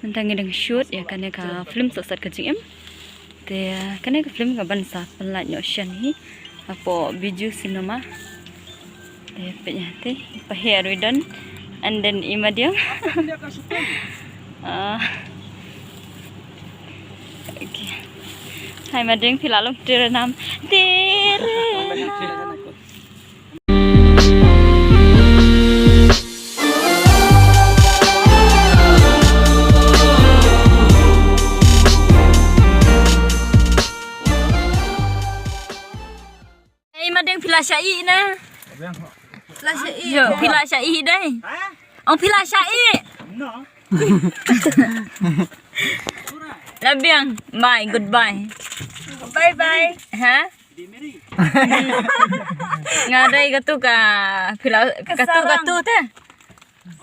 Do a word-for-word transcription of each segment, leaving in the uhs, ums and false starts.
Mynta ngi dang shoot ïa kane ka film Sohsat Ka Jingim. Te kane ka film ka ban sa pynlait noh shen hi hapoh Bijou Cinema. Te peit ïa te, pa Herwidon and then i Madiang. Ah. Okay. Hai Madiang, phi la long Tere Naam. Tere Naam. Ei, Madiang, phi la shah ih ne? Phi la shah ih. Yo, phi la shah ih dei. Ong phi la shah ih. La biang. Bye, goodbye. Bye bye. Ha? Nga dei katu ka phi la, katu, katu te.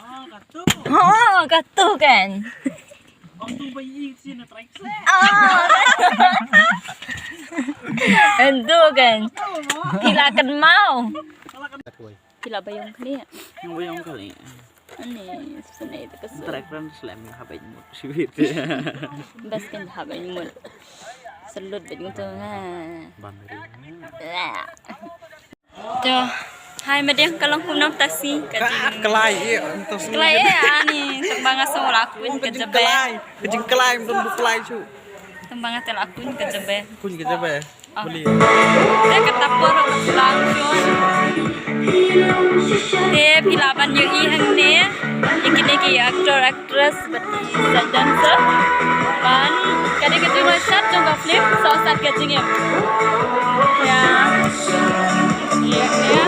Oh, katu kan. Oh, katu kan. Phi la kynmaw. Phi la ba ïong khlieh. Ba ïong khlieh. Ani, sene te ka su. Trek ran slem ha ba ïong mut. Bas kan ha ba ïong mut. Salut ba ïong tu nga. Ban ri. To, hai Madiang, ka long kumno taxi? Ka jing klai ïa, klai ïa ani, tang ba nga sngewlah kuñ ka jabe. Ka jingklai, ka jingklai, mdon bu klai shu. Tang ba nga te lah kuñ ka jabe. Kuñ ka jabe. Boleh. Te kata por ka slang shu. Te phi lah ban ïohi hangne. Ïa kine ki actor, actress bad ki set dancer. Ban, ka dei ka jingmut shat jong ka film Sohsat Ka Jingim. Ïa. Ïa, ïa.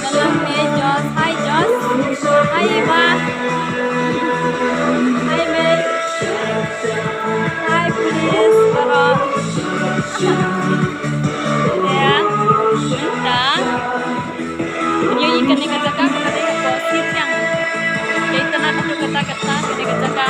Dalam ni Josh. Hi Josh. Hi Iva. Hi Mel. Hi please. Ïa. Ïa. Ïa, ïa kane ka jaka ka dei ka Sitiang. Ïa, ita na ka kata kata kane ka jaka.